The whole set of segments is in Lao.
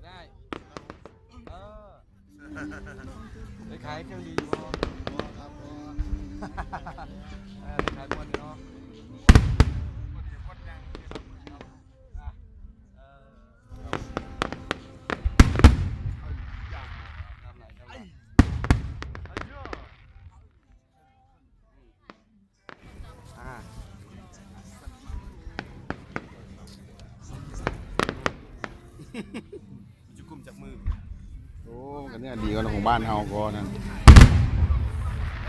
ໄດ້ ເອີ ໄດ້ຂາຍເຄື່ອງດີຢູ່ບໍ່? ບໍ່ ບໍ່ຄັບ ບໍ່. ເອີ ໄດ້ຂາຍມ່ວນຢູ່ເນາະ. ອ່າ ມັນຈະກຸມຈັກມື້. ໂອ້ ກະເນື້ອດີກວ່າຂອງບ້ານເຮົາກໍນັ້ນ.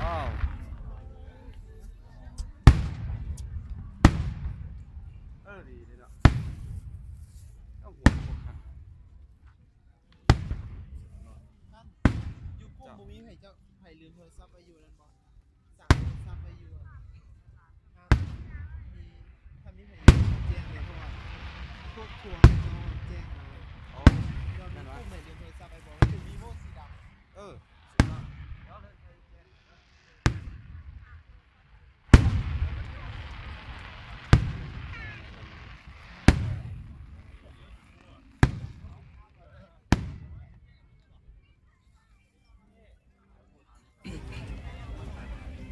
ວ້າວ ເອີ ດີເດເນາະ. ເອົາຫົວ ຢູ່ກຸ່ມບໍ່ມີໃຜ ເຈົ້າ ໃຜລືມໂທລະສັບໄວ້ຢູ່ນັ້ນບໍ່? ສັ່ງໂທລະສັບໄວ້ຢູ່ ຖ້າມີ ຖ້າມີໃຜແຈ້ງເລີຍ ເພາະວ່າພວກທວງເຂົາເຈົ້າແຈ້ງມາເລີຍ. ເຈົ້າມີກຸ່ມໃຜລືມໂທລະສັບໄວ້ບໍ່? ມັນເປັນວີໂວສີດຳ. ເອີ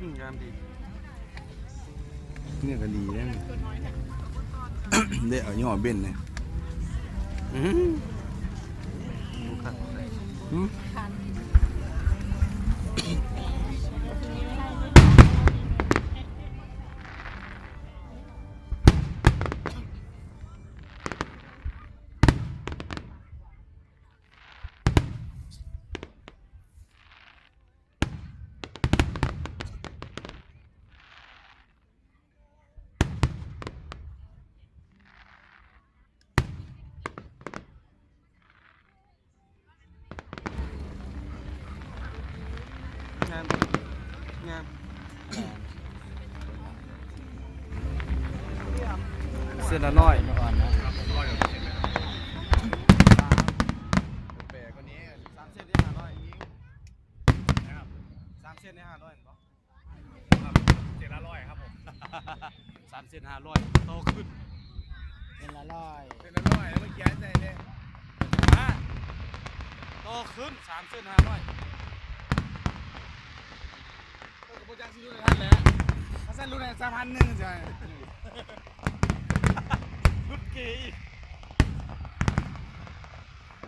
ອືມ ງາມດີ ເນື້ອກະດີເດ້. ໄດ້ເອົາຍີ່ຫໍ້ເບັນເລີຍ. ອືມ ຫືມ. ງາມ ງາມ. ເສັ້ນລະຮ້ອຍ ສາມເສັ້ນນີ້ຫ້າຮ້ອຍ ສາມເສັ້ນນີ້ຫ້າຮ້ອຍແມ່ນບໍ່? ເສັ້ນລະຮ້ອຍຄັບຜົມ. ສາມເສັ້ນຫ້າຮ້ອຍ ຕໍ່ຂຶ້ນ ເສັ້ນລະຮ້ອຍ ເສັ້ນລະຮ້ອຍ ແລ້ວມັນຂຽນໃສ່ເດ້ ຮະ ຕໍ່ຂຶ້ນ ສາມເສັ້ນຫ້າຮ້ອຍ. ເອີ ກະບໍ່ຈັກຊິຫຼຸດໃຫ້ທັນແຫຼະ ຄັນຊັ້ນຫຼຸດໃຫ້ສາມພັນໜຶ່ງ ຈັ່ງໃດ ຫຼຸດເກອີກ.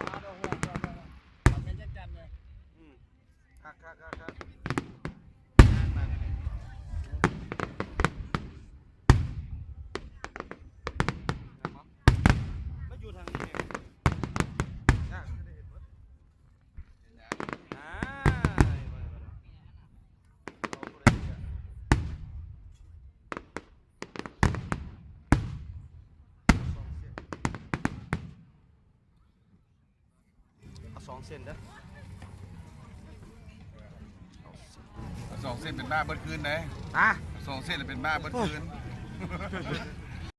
ມາດອກຫົວ ດອກຫົວ ແມ່ນຈັກຈັນເລີຍ. ອືມ. ຄັກໆໆໆ ມາຢູ່ທາງນີ້ແມ່ນ ຍາກ ຄືໄດ້ເຫັນເບິດ ອ່າ ເຫັນບໍ່ ເຫັນບໍ່ ເອົາໂຕໃດດີອະ? ສອງເສັ້ນ ເອົາສອງເສັ້ນເດີ ເອົາສອງເສັ້ນເປັນບ້າເບິດຄືນເດ້. ຮະ? ເອົາສອງເສັ້ນເປັນບ້າເບິດຄືນ.